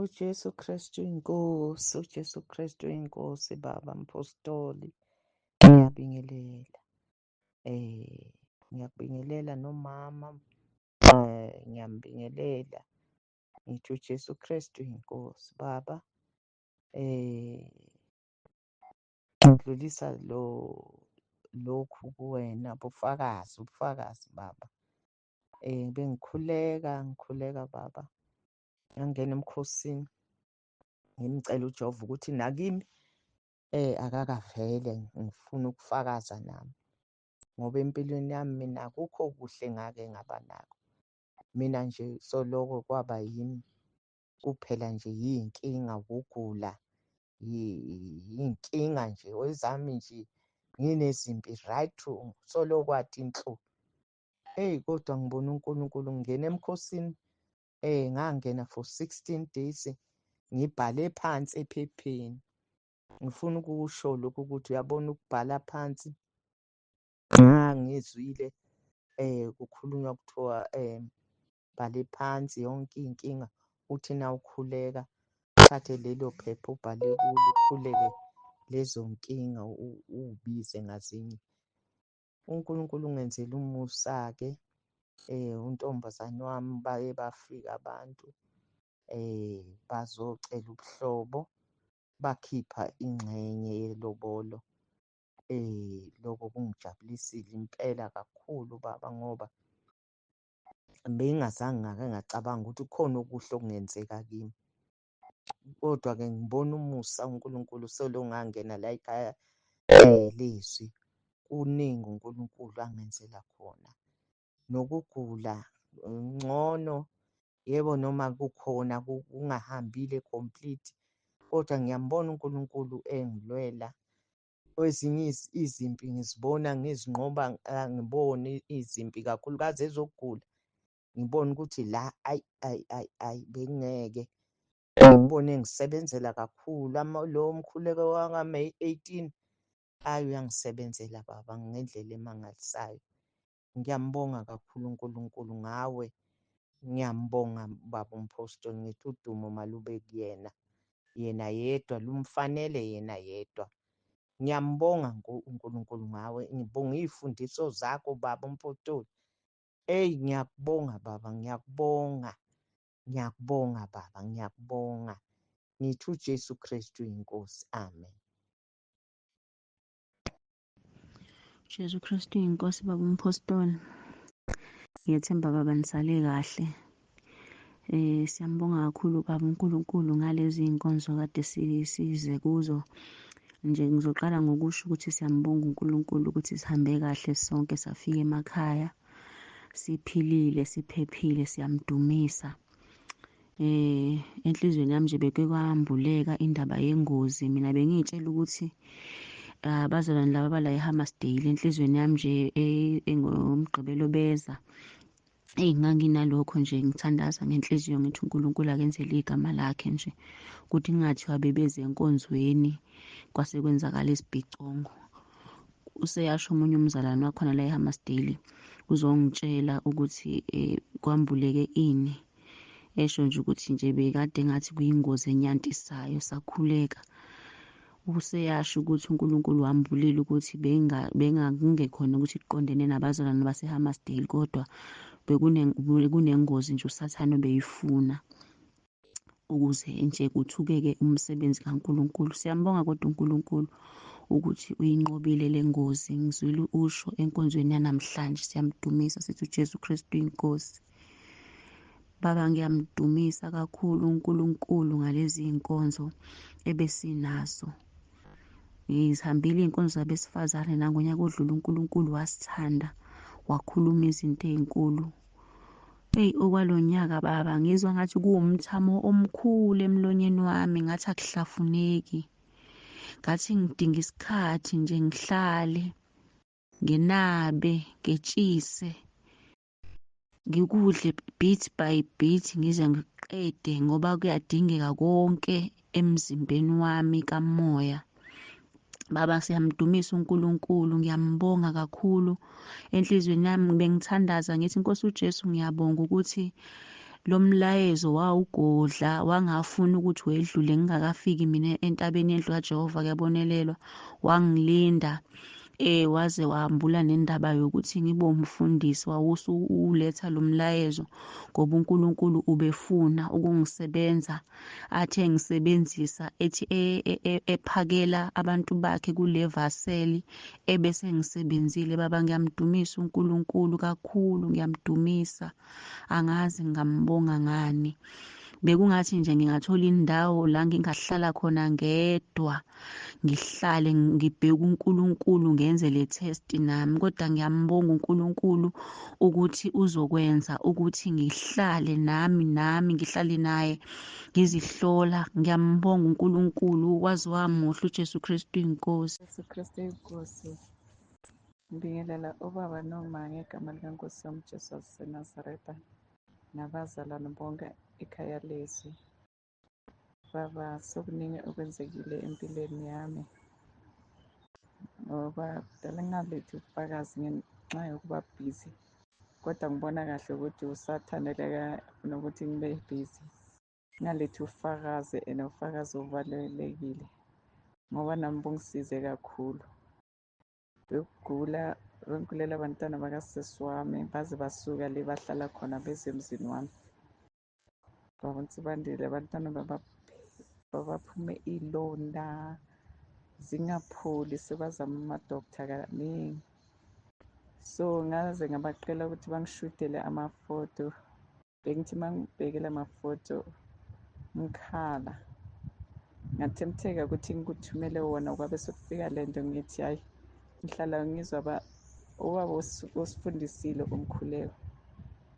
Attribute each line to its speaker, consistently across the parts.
Speaker 1: UJesu Kristu inkosi, uJesu Kristu inkosi baba mpostoli. Ngiyabingelela. Ngiyakubingelela nomama, ngiyambingelela. Ngithi uJesu Kristu inkosi baba. Ngidlulisa lo lokhu kuwena bufakazi, ubufakazi baba. Bengikhuleka ngikhuleka baba. Ngangena emkhosini ngimcela uJehova ukuthi nakimi akakavele ngifuna ukufakaza nami ngoba empilweni yami mina akukho kuhle ngake ngaba nako. Mina nje soloko kwaba yimi kuphela nje yiy'nkinga, ukugula, yiy'nkinga nje ezami nje nginezimpi right through solo kwathi nhlo. Eyi kodwa ngibona uNkulunkulu ngingena emkhosini ngangena for 16 days ngibhale phansi ephepheni. Ngifuna ukusho lokhu ukuthi uyabona ukubhala phansi ngangizwile kukhulunywa kuthiwa bhale phansi yonke iy'nkinga uthi na ukhuleka uthathe lelo phepha ubhale kulo ukhuleke lezo nkinga uwubize ngazinye. UNkulunkulu ungenzele umusa-ke untombazane wami baye bafika abantu bazocela ubuhlobo bakhipha ingxenye yelobolo. Lokho kungijabulisile impela kakhulu baba ngoba bengingazange ngake ngacabanga ukuthi kukhona okuhle okungenzeka kimi. Kodwa-ke ngibona umusa uNkulunkulu solo ngangena la ekhaya lezwi, kuningi uNkulunkulu angenzela khona. Nokugula ngcono, yebo noma kukhona kungahambile complete, kodwa ngiyambona uNkulunkulu engilwela. Kwezinye izimpi ngizibona ngizinqoba, angiboni izimpi kakhulukazi ezokugula. Ngibone ukuthi la ayi ayi ayi ayi bengingeke. Ngibone ngisebenzela kakhulu lo mkhuleko wanga-May 18, ayi uyangisebenzela baba ngendlela emangalisayo. Ngiyambonga kakhulu uNkulunkulu ngawe. Ngiyambonga baba uMphostoli, ngithi udumo malube kuyena. Yena yedwa lumfanele yena yedwa. Ngiyambonga uNkulunkulu ngawe, ngibonga iy'fundiso zakho baba uMphostoli. Eyi ngiyakubonga baba, ngiyakubonga. Ngiyakubonga baba, ngiyakubonga. Ngithi uJesu Kristu inkosi. Amen.
Speaker 2: Jesu Kristu inkosi baba uMphostoli. Ngiyethemba baba nisale kahle. Siyambonga kakhulu baba uNkulunkulu ngalezi zinkonzo kade size kuzo. Nje ngizoqala ngokusho ukuthi siyambonga uNkulunkulu ukuthi sihambe kahle sonke safika emakhaya siphilile siphephile siyamdumisa. Enhliziyweni yami nje beke kwambuleka indaba yengozi. Mina bengiyitshela ukuthi abazalwane laba bala eHammarsdale enhliziyweni yami nje ngoMgqibelo beza. Eyi nganginalokho nje ngithandaza ngenhliziyo ngithi uNkulunkulu akenzele igama lakhe nje ukuthi kungathiwa bebeze enkonzweni kwase kwenzakala isibhicongo. Useyasho omunye umzalwane wakhona la eHammarsdale uzongitshela ukuthi kwambuleke ini, esho nje ukuthi nje bekade ngathi kuyingozi enyantisayo sakhuleka. Useyasho ukuthi uNkulunkulu wambulile ukuthi bengakungekhona ukuthi kuqondene nabazalwane baseHammarsdale kodwa bekunengozi nje uSathane obeyifuna ukuze nje kuthukeke umsebenzi kaNkulunkulu. Siyambonga kodwa uNkulunkulu ukuthi uyinqobile le ngozi. Ngizwile usho enkonzweni yanamhlanje, siyamdumisa sithi uJesu Kristu inkosi. Baba ngiyamdumisa kakhulu uNkulunkulu ngalezi zinkonzo ebesinazo. Ngizihambile iy'nkonzo zabesifazane nangonyaka odlule uNkulunkulu wasithanda wakhuluma izinto ey'nkulu. Eyi okwalo nyaka baba ngizwa ngathi kuwumthamo omkhulu emlonyeni wami, ngathi akuhlafuneki. Ngathi ngidinga isikhathi nje ngihlale ngenabe ngetshise ngikudle bit by bit ngize ngiqede ngoba kuyadingeka konke emzimbeni wami kamoya. Baba siyamdumisa uNkulunkulu, ngiyambonga kakhulu enhliziyweni yami. Bengithandaza ngithi Nkosi uJesu ngiyabonga ukuthi Lo mlayezo wawugodla, wangafuna ukuthi wedlule ngingakafiki mina entabeni yendlu kaJehova kuyabonelelwa. Wangilinda waze wambula nendaba yokuthi ngibe umfundisi, wawusuletha lo mlayezo ngoba uNkulunkulu ubefuna ukungisebenza, athe engisebenzisa ethi ephakela abantu bakhe kule vaseli ebese ngisebenzile. Baba, ngiyamdumisa uNkulunkulu kakhulu, ngiyamdumisa, angazi ngingambonga ngani. Bekungathi nje ngingathola indawo la ngingahlala khona ngedwa, ngihlale ngibheke uNkulunkulu, ngenze le test nami. Kodwa ngiyambonga uNkulunkulu ukuthi uzokwenza ukuthi ngihlale nami ngihlale naye ngizihlola. Ngiyambonga uNkulunkulu, waze wamuhle uJesu Kristu inkosi.
Speaker 3: Jesu Kristu inkosi. Ngibingelela ubaba noma ngegama likaNkosi yami Jesu waseNazaretha nabazalwane bonke ekhaya lezwi. Baba, sokuningi okwenzekile empilweni yami ngoba kudala ngingalethi ubufakazi ngenxa yokuba busy, kodwa ngibona kahle ukuthi uSathane lekafuna ukuthi ngibe busy ngingalethi ubufakazi, and ubufakazi obubalulekile ngoba nami bungisize kakhulu. Bekugula, bengigulela abantwana bakasisi wami baze basuka le bahlala khona beze emzini wami. Baba Nsibandile, abantwana babaphume ilonda zingapholi, sebazama ama-doctor kaningi. So ngaze ngabacela ukuthi bangishudele amafoto, bengithi uma ngibhekele amafoto ngikhala, ngathemtheka ukuthi ngikuthumele wona. Kwabe sekufika le nto ngithi hhayi, ngihlala ngizwa ubaba osifundisile umkhuleko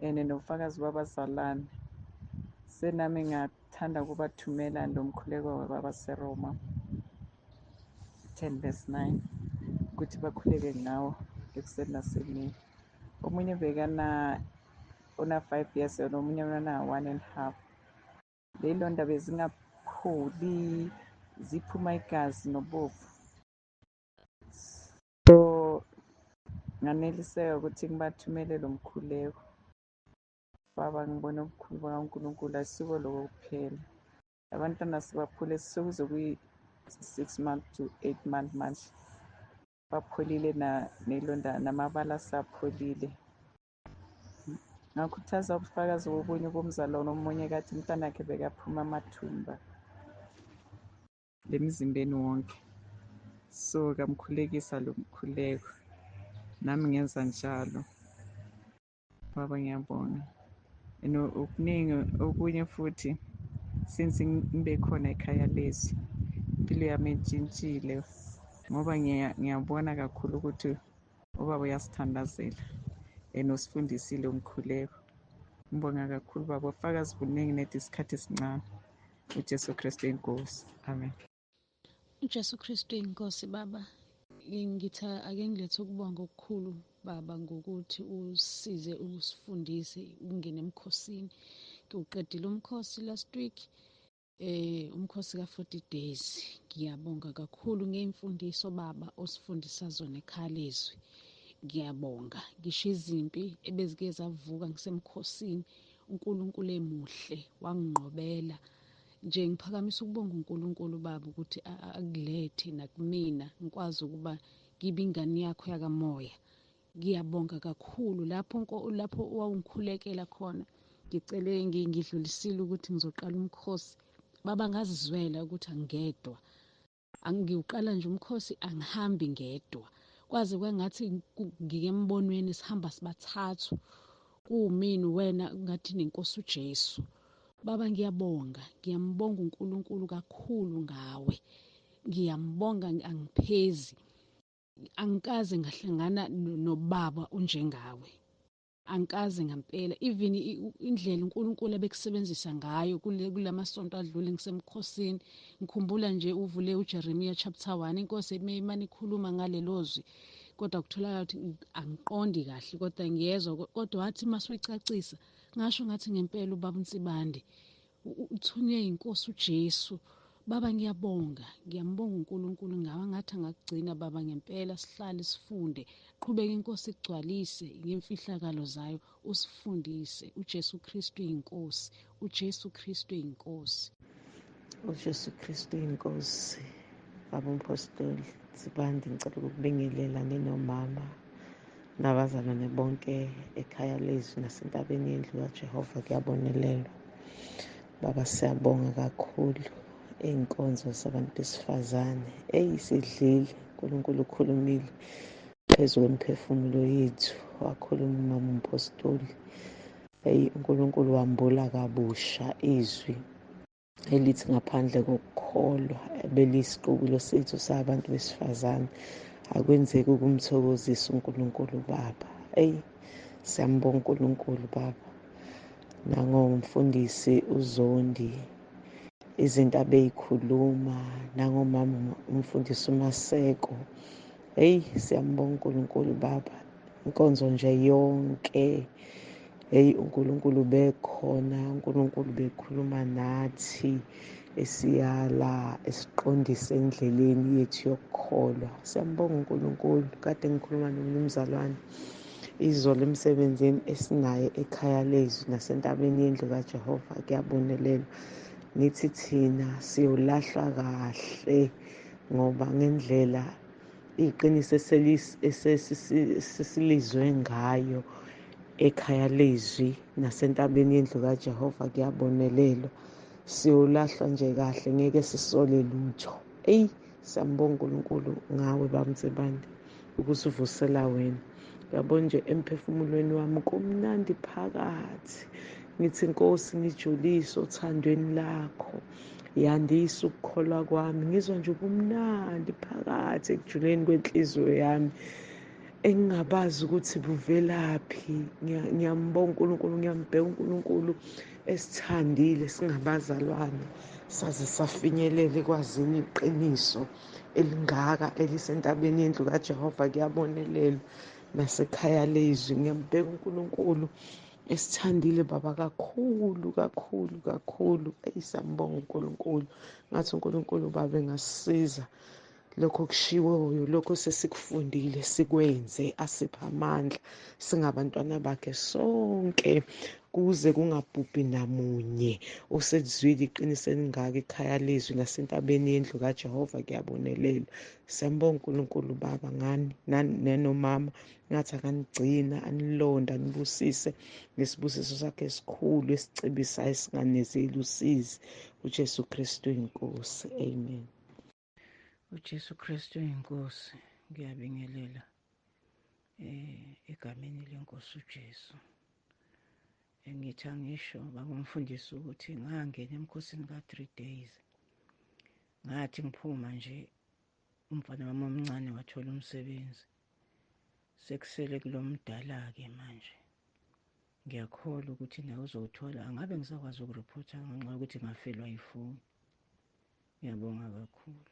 Speaker 3: and nobufakazi babazalwane, senami ngathanda ukubathumela lo mkhuleko wabaseRoma 10 verse 9 ukuthi bakhuleke ngawo ekuseni nasemini. Omunye bekana una 5 years nomunye una 1.5. Leyilonda bezingapholi, ziphuma igazi nobovu. So nganeliseka ukuthi ngibathumele lo mkhuleko. Baba, ngibona ubukhulu bukaNkulunkulu, asiko lokho kuphela. Abantwana sibaphule sekuze kuyi-6 months to 8 months manje. Bapholile nelonda namabala asapholile. Ngakhuthaza ubufakazi bobunye bomzalwane omunye kathi umntanakhe bekaphuma amathumba lemzimbeni wonke. So kamkhulekisa lo mkhuleko, nami ngenza njalo. Baba, ngiyabonga. And okuningi okunye futhi, since ngibe khona ekhaya lezwi, impilo yami intshintshile ngoba ngiyabona kakhulu ukuthi ubaba uyasithandazela and usifundisile umkhuleko. Ngibonga kakhulu baba, ubufakazi buningi nedi isikhathi esincane. uJesu Kristu inkosi. Amen.
Speaker 4: uJesu Kristu inkosi. Baba, ngithi ake ngilethe ukubonga okukhulu baba ngokuthi usize usifundise ukungena emkhosini. Ngiwuqedile umkhosi last week, umkhosi ka-40 days. Ngiyabonga kakhulu ngeimfundiso baba osifundisa zona ekhaya lezwi. Ngiyabonga ngisho izimpi ebezike zavuka ngisemkhosini, uNkulunkulu emuhle wanginqobela. Nje ngiphakamisa ukubonga uNkulunkulu baba ukuthi akulethe nakumina ngikwazi ukuba ngibe ingane yakho yakamoya. Ngiyabonga kakhulu lapho owawungikhulekela khona, ngicele ngidlulisile ukuthi ngizoqala umkhosi. Baba, ngazizwela ukuthi angedwa, angiwuqala nje umkhosi, angihambi ngedwa. Kwaze kwangathi ngike embonweni sihamba sibathathu, kuwumina wena ngathi nenkosi uJesu. Baba, ngiyabonga, ngiyambonga uNkulunkulu kakhulu ngawe. Ngiyambonga, angiphezi, angikaze ngahlangana nobaba unjengawe, angikaze ngampela. Even indlela uNkulunkulu abekusebenzisa ngayo kulamasonto adlule ngisemkhosini, ngikhumbula nje uvule uJeremiah chapter 1, inkosi imane ikhuluma ngalelo zwi, kodwa kutholakala ukuthi angiqondi kahle, kodwa ngiyezwa. Kodwa wathi masuyicacisa, ngasho ngathi ngempela ubaba uNsibande uthunywe inkosi uJesu. Baba, ngiyabonga, ngiyambonga uNkulunkulu ngawe, ngathi angakugcina baba ngempela, sihlale sifunde. Qhubeka inkosi igcwalise ngemfihlakalo zayo, usifundise. UJesu Kristu inkosi, uJesu Kristu inkosi.
Speaker 1: UJesu Kristu inkosi. Baba uMpostoli Sibandi, ngicela ukukubingelela ninomama nabazalwane bonke ekhaya lezwi nasentabeni yendlu kaJehova kuyabonelelwa. Baba, siyabonga kakhulu iy'nkonzo zabantu besifazane. Eyi, sidlile, uNkulunkulu ukhulumile phezu kwemiphefumulo yethu, wakhuluma umama uMpostoli. Eyi, uNkulunkulu wambula kabusha izwi elithi ngaphandle kokukholwa beliyisiqubulo sethu sabantu besifazane, akwenzeki ukumthokozisa uNkulunkulu Baba. Eyi, siyambonga uNkulunkulu Baba nangomfundisi uZondi, izinto abeyikhuluma, nangomama umfundisi uMaseko. Eyi, siyambonga uNkulunkulu Baba, inkonzo nje yonke. Hey, uNkulunkulu bekhona, uNkulunkulu bekhuluma nathi, esiyala, esiqondise endleleni yethu yokukholwa. Siyambonga uNkulunkulu. Kade ngikhuluma nomunye umzalwane izolo emsebenzini esinaye ekhaya lezwi nasentabeni yendlu kaJehova kuyabonelelwa. Ngithi thina siyolahlwa kahle ngoba ngendlela iqiniso esesilizwe ngayo ekhaya lezwi nasentabeni yendlu kaJehova kuyabonelelwa, siyolahlwa nje kahle, ngeke sisole lutho. Eyi, siyambonga uNkulunkulu ngawe bamtsebane ukusivusela wena. Uyabona nje emphefumulweni wami kumnandi phakathi. Ngithi Nkosi, ngijulise othandweni lakho, yandisa ukukholwa kwami. Ngizwa nje ubumnandi phakathi ekujuleni kwenhliziyo yami engingabazi ukuthi buvelaphi. Ngiyambonga uNkulunkulu, ngiyambheka uNkulunkulu esithandile singabazalwane, saze safinyelela ekwazini iqiniso elingaka elisentabeni yendlu kaJehova kuyabonelelwa nasekhaya lezwi. Ngiyambheka uNkulunkulu esithandile Baba kakhulu kakhulu kakhulu. Eyi, siyambonga uNkulunkulu. Ngathi uNkulunkulu Baba engasisiza lokho kushiwoyo, lokho sesikufundile sikwenze, asiphe amandla singabantwana bakhe sonke, kuze kungabhubhi namunye oselizwile iqiniso elingaka ekhaya lezwi nasentabeni yendlu kaJehova kuyabonelelwa. Siyambonga uNkulunkulu Baba ngani nanomama, ngathi akanigcina, anilonda, anibusise ngesibusiso sakhe esikhulu esicebisayo esinganezeli usizi. uJesu Kristu inkosi. Amen.
Speaker 5: uJesu Kristu inkosi. Ngiyabingelela egameni lenkosi uJesu. Ngithi angisho baba umfundisi ukuthi ngangena emkhosini ka-3 days, ngathi ngiphuma nje umfana wami omncane wathola umsebenzi, sekusele kulomdala-ke manje. Ngiyakholwa ukuthi naye uzowuthola, angabe ngisakwazi ukurephotha ngenxa yokuthi ngafelwa yifoni. Ngiyabonga kakhulu.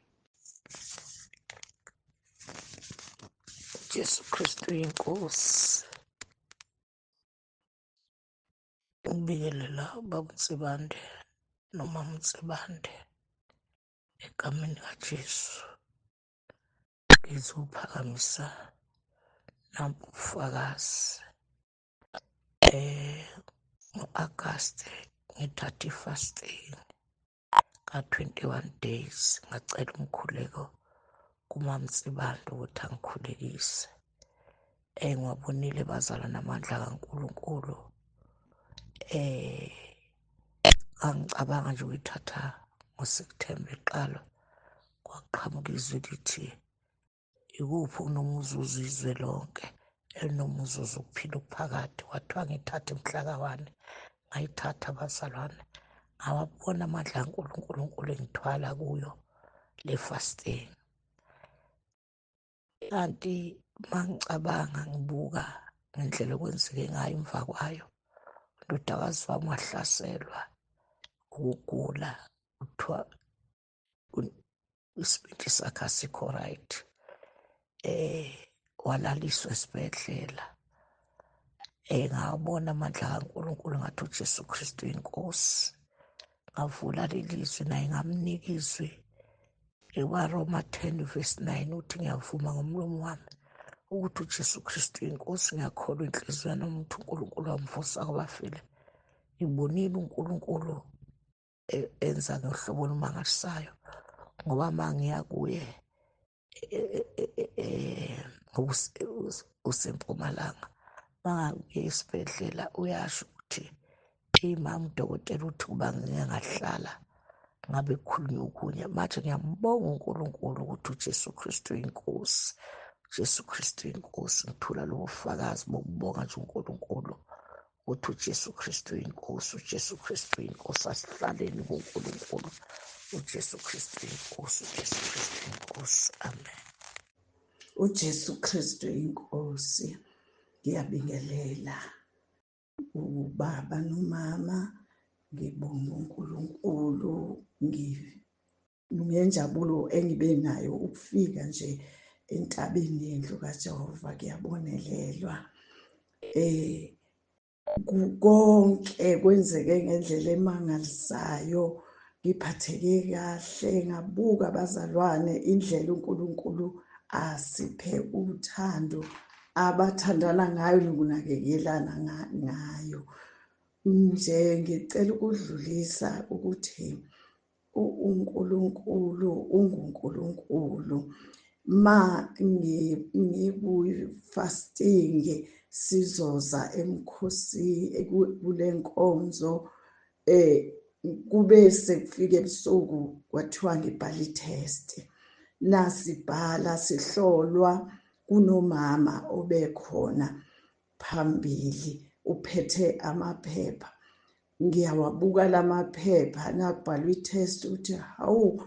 Speaker 6: Jesu Kristu inkosi. Ngibingelela ubaba uNsibande nomama uNsibande egameni kaJesu. Ngizophakamisa nampu ubufakazi. Ngo-Agasti ngithathe i-fasting ka-21 days, ngacela umkhuleko kumama Nsibande ukuthi angikhulekise. Ngiwabonile bazalwane amandla kaNkulunkulu. Angicabanga nje ukuyithatha ngoSeptember iqala, kwaqhamuka izwi lithi ikuphi onomuzuzu izwe lonke elinomuzuzu ukuphila okuphakade. Kwathiwa ngithathe mhla ka-1, ngayithatha bazalwane, ngawabona amandla kaNkulunkulu engithwala kuyo le fasting. Kanti mangicabanga ngibuka ngendlela okwenzeke ngayo emva kwayo, undodakazi wami wahlaselwa ukugula, kuthiwa isibindi sakhe asikho right. Walaliswa esibhedlela. Ngawabona amandla kaNkulunkulu, ngathi uJesu Kristu inkosi. Ngavula leli zwi naye ngamnika izwi ewaRoma 10 verse 9 uthi ngiyavuma ngomlomo wami ukuthi uJesu Kristu inkosi, ngiyakholwa inhliziyo yami ukuthi uNkulunkulu wamvusa kwabafile. Ngibonile uNkulunkulu enza ngohlobo olumangalisayo ngoba uma ngiya kuye usempumalanga, mangakuye esibhedlela uyasho ukuthi imama udokotela uthi kuba ngike ngahlala ngabe kukhulunywa okunye. Manje ngiyambonga uNkulunkulu ukuthi uJesu Kristu uyinkosi, uJesu Kristu uyinkosi. Ngithula lobo bufakazi bokubonga nje uNkulunkulu ukuthi uJesu Kristu uyinkosi, uJesu Kristu uyinkosi. Asihlaleni kuNkulunkulu, uJesu Kristu uyinkosi, uJesu Kristu uyinkosi. Amen.
Speaker 7: UJesu Kristu inkosi. Ngiyabingelela ubaba nomama, ngibonga uNkulunkulu ngenjabulo engibe nayo ukufika nje entabeni yendlu kaJehova. Kuyabonelelwa konke kwenzeke ngendlela emangalisayo. Ngiphatheke kahle, ngabuka abazalwane indlela uNkulunkulu asiphe uthando abathandana ngayo nokunakekelana ngayo. Nje ngicela ukudlulisa ukuthi uNkulunkulu unguNkulunkulu. Ma ngiku-fasting sizoza emkhosini kule nkonzo, kube sekufika ebusuku kwathiwa ngibhala i-test. Nasibhala sihlolwa, kunomama obekhona phambili uphethe amaphepha. Ngiyawabuka lamaphepha, nakubhalwa i-test uthi hawu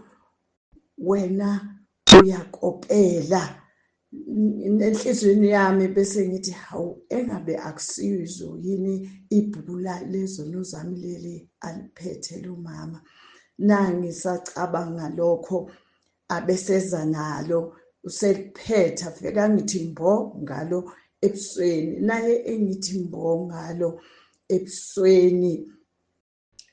Speaker 7: wena uyakopela. Enhliziyweni yami bese ngithi hawu engabe akusizo yini ibhuku lezono zami leli aliphethe lo mama. Nangisacabanga lokho abeseza nalo useliphetha, afika ngithi mbo ngalo ebusweni, naye engithi mbo ngalo ebusweni,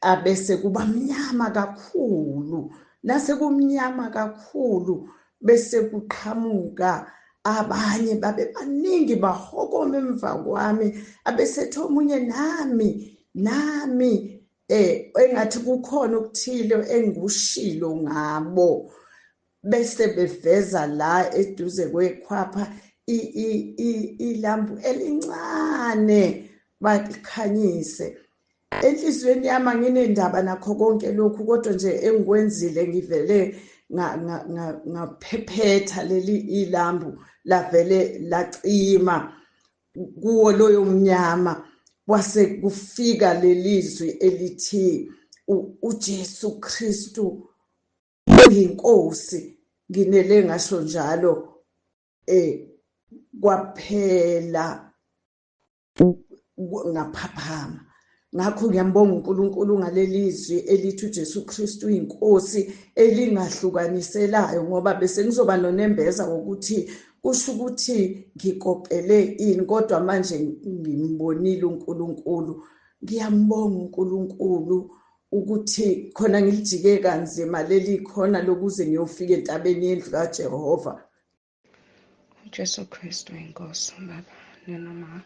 Speaker 7: abese kuba mnyama kakhulu. Nase kumnyama kakhulu bese kuqhamuka abanye babe baningi bahokoma emva kwami, abesethi omunye nami nami engathi kukhona okuthile engikushilo ngabo, bese beveza la eduze kwekhwapha ilambu elincane balikhanyise. Enhliziyweni yami anginendaba nakho konke lokhu, kodwa nje engikwenzile ngivele ngaphephetha leli ilambu lavele lacima kuwo loyo mnyama. Kwase kufika lelizwi elithi uJesu Kristu uyinkosi. Nginele ngasho njalo, kwaphela ngaphaphama. Ngakho ngiyambonga uNkulunkulu ngalelizwi elithi uJesu Kristu uyinkosi elingahlukaniselayo, ngoba bese ngizoba nonembeza wokuthi kusho ukuthi ngikopele ini, kodwa manje ngimbonile uNkulunkulu. Ngiyambonga uNkulunkulu ukuthi khona ngilijike kanzima leli khona lokuze ngiyofika entabeni yendlu kaJehova.
Speaker 8: uJesu Kristu inkosi, baba nenoma,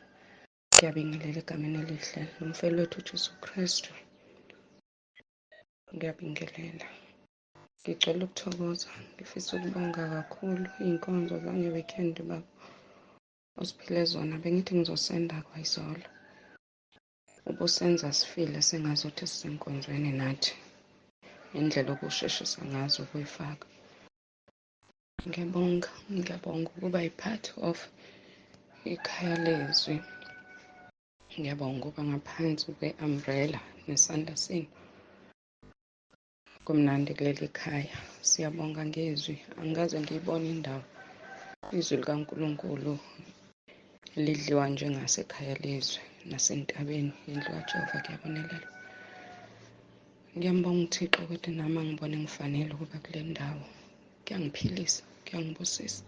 Speaker 8: ngiyabingelela egameni elihle lomfeli wethu uJesu Kristu. Ngiyabingelela, ngigcwele ukuthokoza, ngifisa ukubonga kakhulu iy'nkonzo zange-weekend baba osiphile zona. Bengithi ngizosenda kwayizolo, ubusenza sifile sengazuthi sisenkonzweni nathi, indlela obusheshisa ngazo ukuyifaka. Ngiyabonga, ngiyabonga ukuba yi-part of ikhaya lezwi. Ngiyabonga ukuba ngaphansi kwe-umbrella nesandla senu. Kumnandi kuleli khaya. Siyabonga ngezwi. Angikaze ngiyibone indawo izwi likaNkulunkulu lidliwa njengasekhaya lezwi nasentabeni yendlu kaJehova. Kuyabonelela. Ngiyambonga uThixo ukuthi nami angibone ngifanele ukuba kule ndawo. Kuyangiphilisa, kuyangibusisa.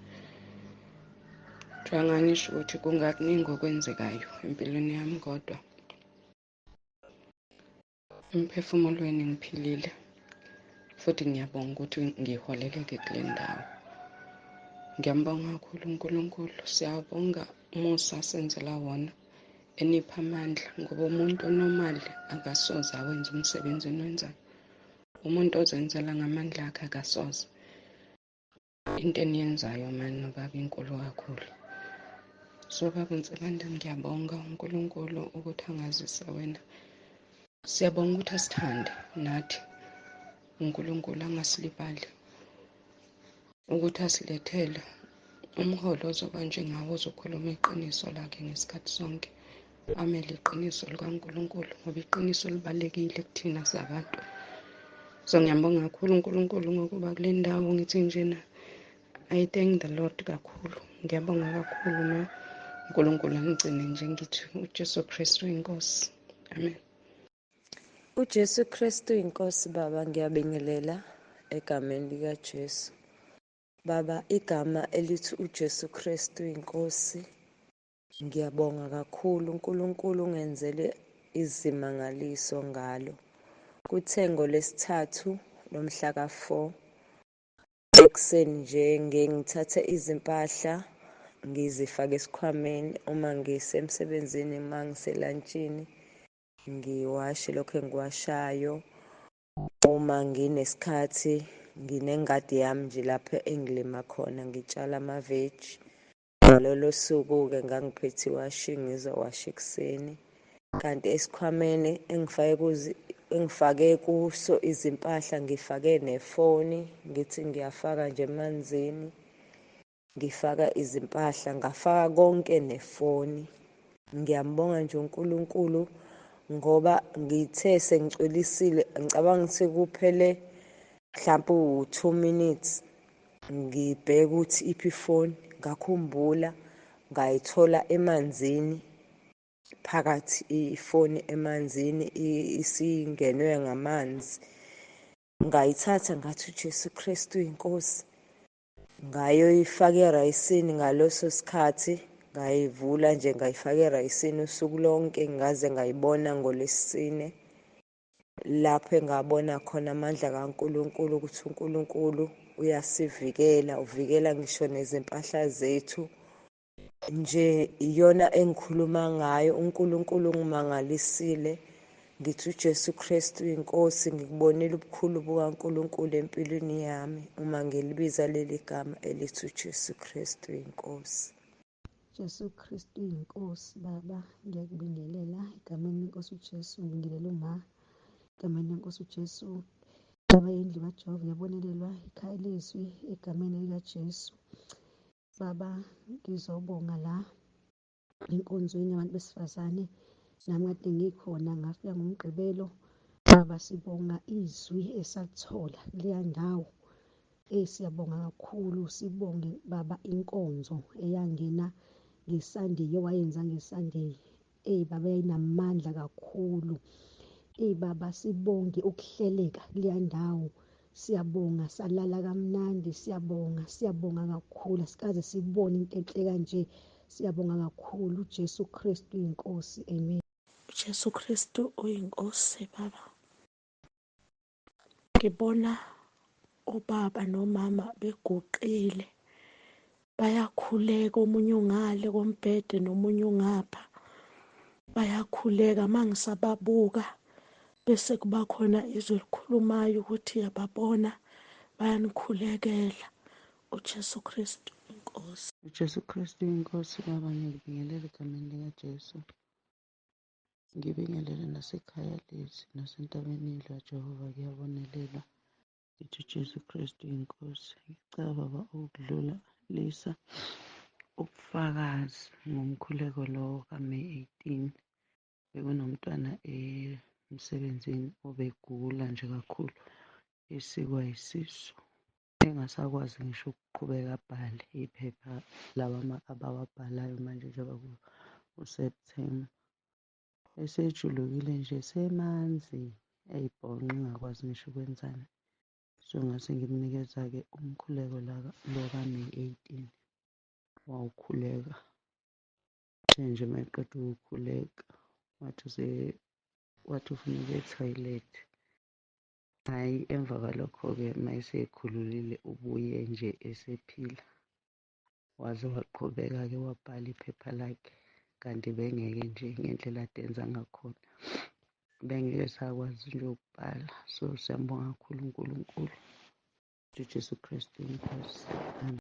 Speaker 8: Njengangisho ukuthi kungakuningi okwenzekayo empilweni yami, kodwa Emphefumulweni ngiphilile futhi ngiyabonga ukuthi ngiholeleke kule ndawo. Ngiyambonga kakhulu uNkulunkulu. Siyabonga umusa asenzela wona enipha amandla, ngoba umuntu onomali akasoze awenza umsebenzi eniwenzayo. Umuntu ozenzela ngamandla akhe akasoze. Into eniyenzayo mani nobaba inkulu kakhulu. So baba Nsibande, ngiyabonga uNkulunkulu ukuthi angazise wena. Siyabonga ukuthi asithande nathi, uNkulunkulu angasilibali ukuthi asilethele umholo ozoba njengawo, ozokhuluma iqiniso lakhe ngesikhathi sonke, amele iqiniso likaNkulunkulu, ngoba iqiniso libalulekile kuthina sabantu. So ngiyambonga kakhulu uNkulunkulu ngokuba kule ndawo. Ngithi njena I thank the Lord kakhulu. Ngiyabonga kakhulu ma, uNkulunkulu angigcine nje. Ngithi uJesu Kristu inkosi. Amen.
Speaker 9: UJesu Kristu inkosi. Baba, ngiyabingelela egameni likaJesu. Baba, igama elithi uJesu Kristu inkosi, ngiyabonga kakhulu. uNkulunkulu ungenzele izimangaliso ngalo. Kuthe ngolwesithathu lomhla ka-4 ekuseni nje, ngiye ngithathe izimpahla ngizifake esikhwameni uma ngisemsebenzini, uma ngiselantshini ngiwashe lokho engiwashayo. Uma nginesikhathi, nginengadi yami nje lapho engilima khona, ngitshala amaveji. Ngalolo suku-ke ngangiphethe iwashing, ngizowasha ekuseni, kanti esikhwameni engifake kuso izimpahla ngifake nefoni. Ngithi ngiyafaka nje emanzini, ngifaka izimpahla, ngafaka konke nefoni. Ngiyambonga nje uNkulunkulu ngoba ngithe sengicwilisile, ngicabanga ukuthi kuphele mhlawumpe u-2 minutes, ngibheke ukuthi iphi ifoni, ngakhumbula, ngayithola emanzini phakathi, ifoni emanzini isingenwe ngamanzi. Ngayithatha, ngathi uJesu Kristu inkosi, ngayoyifaka erayisini. Ngaleso sikhathi ngayivula nje, ngayifaka erayisini usuku lonke, ngaze ngayibona ngolwesine, lapho engabona khona amandla kaNkulunkulu, ukuthi uNkulunkulu uyasivikela, uvikela ngisho nezimpahla zethu nje. Iyona engikhuluma ngayo. uNkulunkulu ungimangalisile. Ngithi uJesu Kristu inkosi. Ngikubonile ubukhulu bukaNkulunkulu empilweni yami uma ngilibiza leli gama elithi uJesu Kristu inkosi.
Speaker 4: Jesu Kristu inkosi. Baba, ngiyakubingelela egameni lenkosi uJesu. Ngibingelela uma egameni lenkosi uJesu. Baba, indlu kaJehova iyabonelelwa, ikhaya lezwi, egameni likaJesu. Baba, ngizobonga la enkonzweni yabantu besifazane, nami kade ngikhona, ngafika ngoMgqibelo. Baba, sibonga izwi esalithola kuleya ndawo. Siyabonga kakhulu, sibonge baba inkonzo eyangena ngeSunday, owayenza ngeSunday. Baba, yayinamandla kakhulu. Baba, sibonge ukuhleleka kuleya ndawo. Siyabonga, salala kamnandi, siyabonga, siyabonga kakhulu. Asikaze sibone into enhle kanje. Siyabonga kakhulu. uJesu Kristu inkosi. Amen.
Speaker 10: uJesu Kristu uyinkosi. Baba, ngibona ubaba nomama beguqile, bayakhuleka, omunye ungale kombhede nomunye ungapha, bayakhuleka. Mangisababuka bese kuba khona izwi elikhulumayo ukuthi yababona, bayanikhulekela. uJesu Kristu inkosi.
Speaker 8: uJesu Kristu inkosi. Baba, ngiyakubingelela egameni likaJesu. Ngibingelele nasekhaya lethu, nasentabeni yendlu kaJehova kuyabonelelwa. Ngithi uJesu Kristu inkosi. Ngicela baba ukudlula lisa ubufakazi ngomkhuleko lowo kaMay 18. Bekunomntwana emsebenzini obegula nje kakhulu, esikwa isisu, engasakwazi ngisho ukuqhubeka abhale iphepha lawa abawabhalayo manje njengoba uSeptember. Esejulukile nje, semanzi, eyibhonqa, engakwazi ngisho ukwenzani. So ngase ngimnikeza-ke umkhuleko lo kaMay 18, wawukhuleka. Uthe nje uma eqeda ukukhuleka, wathi
Speaker 11: Wathi ufuna ukuya ethoyilethi. Hhayi, emva kwalokho-ke uma eseyikhululile ubuye nje esephila. Waze waqhubeka-ke wabhala iphepha lakhe, kanti bengeke nje ngendlela ade enza ngakhona, bengeke sakwazi nje ukubhala. So siyambonga kakhulu uNkulunkulu, uJesu Kristu iNkosi. Amen.